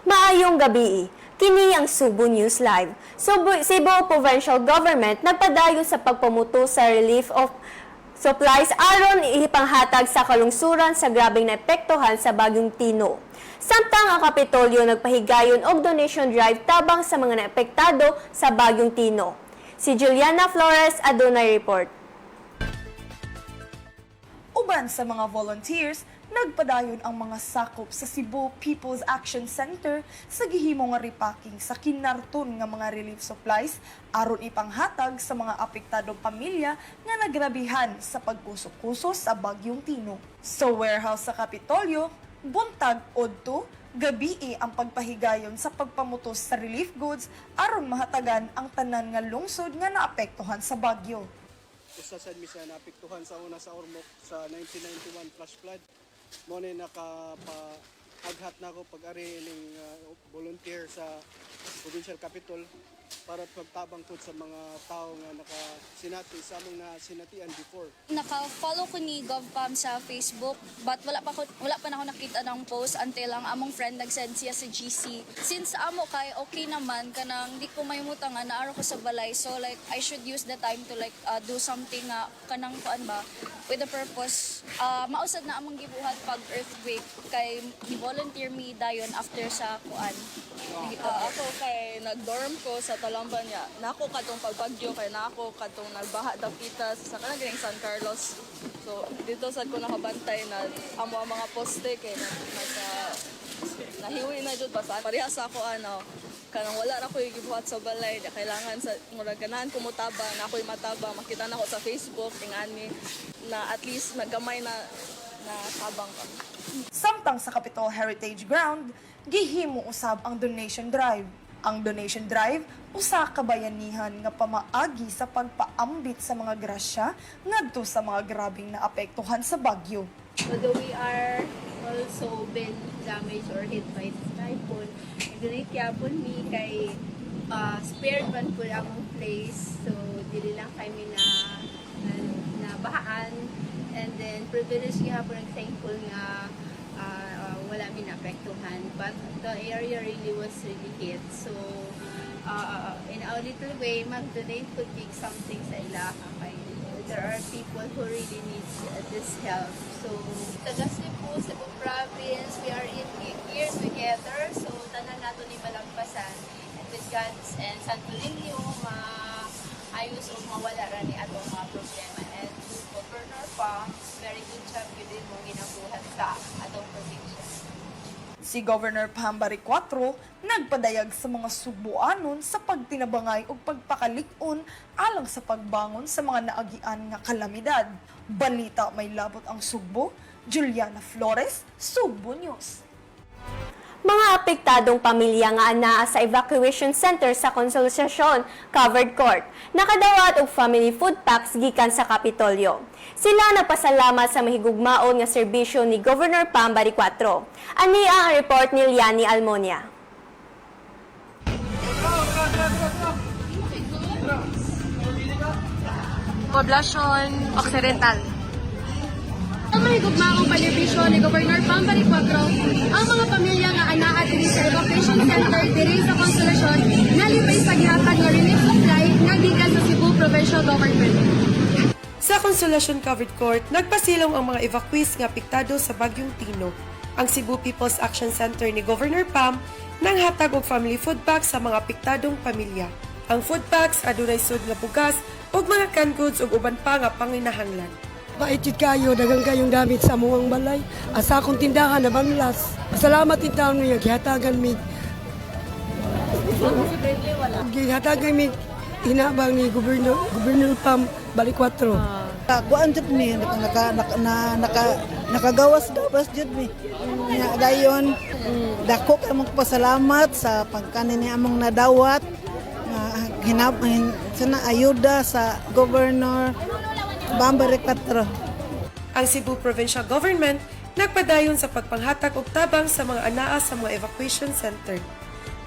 Maayong gabii. Kini ang Sugbo News Live. Cebu Provincial Government nagpadayon sa pagpamuto sa relief of supplies aron ipanghatag sa kalungsuran sa grabeng naepektuhan sa Bagyong Tino. Samtang ang Kapitolyo nagpahigayon og donation drive tabang sa mga naepektado sa Bagyong Tino. Si Juliana Flores, adunay report. Uban sa mga volunteers, nagpadayon ang mga sakop sa Cebu People's Action Center sa gihimo nga repacking sa kinarton nga mga relief supplies aron ipanghatag sa mga apektadong pamilya nga nagrabihan sa pagkuso-kuso sa Bagyong Tino. Sa warehouse sa Kapitolyo, buntag odto, gabii ang pagpahigayon sa pagpamutos sa relief goods aron mahatagan ang tanan nga lungsod nga naapektuhan sa bagyo. Usa sad mi sa naapektuhan sa una sa Ormoc sa 1991 flash flood. Mao ni nakapa aghat nako pag-ari ning volunteer sa provincial capital para pagtabang pud sa mga tao nga nakasinati sa among nasinatian before. Naka-follow ko ni GovPam sa Facebook, but wala pa na ako nakita ng post until ang among friend nag-send siya sa GC. Since amo kay okay naman, kanang di ko maymuta nga naaro ko sa balay, so like I should use the time to like do something nga kanang kuan ba, with a purpose. Mausad na among gibuhat pag earthquake kay ni volunteer mi dayon after sa kuan. Ako kay nag-dorm ko sa Talamban niya. Nako kadtong pagbagyo kay nako kadtong nagbaha dapita sa kanang ganing San Carlos. So dito sad ko nakabantay na amo ang mga poste kay nagka nahiwi na jud basta pareha sa ako, ano, kanang wala ra ko'y gibuhat sa balay di kailangan sa murag ganahan ko motabang, na ako'y matabang, makita na ko sa Facebook ingani na at least nagamay na na tabang kami. Samtang sa Capitol Heritage Ground, gihimo usab ang donation drive. Ang donation drive usa ka bayanihan nga pamaagi sa pagpaambit sa mga grasya ngadto sa mga grabeng naapektuhan sa bagyo. Although we are also been damaged or hit by the typhoon, nag-donate gyapon mi kay spared man po among place. So, dili lang kami na bahaan. And then, privilege gihapon and thankful nga wala mi naapektuhan. But the area really was really hit. So, in our little way, mag-donate could be something sa ilaha kay there are people who really need this help. So, taga Cebu, Cebu Province, we are in here together. So, tanan nato ni malampasan. And with God's and Santo Niño, maayos o mawala ra ni atong mga problema. And to Governor pa, very good job yun din mong ginabuhat sa atong probinsya. Si Governor Pam Baricuatro nagpadayag sa mga Sugbuanon sa pagtinabangay ug pagpakalig-on alang sa pagbangon sa mga naagian nga kalamidad. Balita may labot ang Sugbo, Juliana Flores, Sugbo News. Mga apektadong pamilya nga anaa sa evacuation center sa Consolacion Covered Court nakadawat og family food packs gikan sa Kapitolyo. Sila nagpasalamat sa mahigugmaon nga serbisyo ni Governor Pam Baricuatro. Ani ang report ni Liani Almonia. Poblacion Occidental. Ang mahigugmaong panerbisyo ni Governor Pam Baricuatro, ang mga pamilya nga anaa diri sa evacuation center diri sa Consolacion nalipay sa gihatag nga relief supply nga gikan sa Cebu Provincial Government. Sa Consolacion Covered Court, nagpasilong ang mga evacuees nga apektado sa Bagyong Tino. Ang Cebu People's Action Center ni Governor Pam nanghatag og family food packs sa mga apektadong pamilya. Ang food packs adunay sud nga bugas ug mga canned goods ug uban pa nga panginahanglan. Bait jud kayo, daghang kayong gamit sa among balay. Asa akong tindahan na banlas. Salamat in taon niya gihatagan mi. Gihatagan mi hinabang ni Governor Pam Baricuatro. Kuan jud mi naka naka naka, na, naka nakagawas-gawas jud mi. Nya dayon dako kay mong pasalamat sa pagkanin ni among nadawat nga hinab hin, sana ayuda sa Governor Bam Baricuatro. Ang Cebu Provincial Government nagpadayon sa pagpanghatag og tabang sa mga anaa sa mga evacuation center.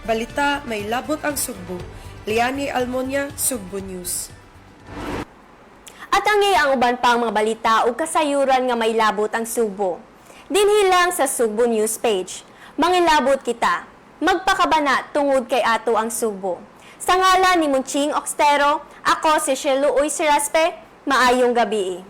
Balita may labot ang Sugbo. Liani Almonia, Sugbo News. At ang uban pang mga balita ug kasayuran nga may labot ang Sugbo. Dinhi lang sa Sugbo News page. Mangilabot kita. Magpakabana tungod kay ato ang Subo. Sa ngalan ni Munching Oxtero, ako si Shelo Uy Siraspe, maayong gabi.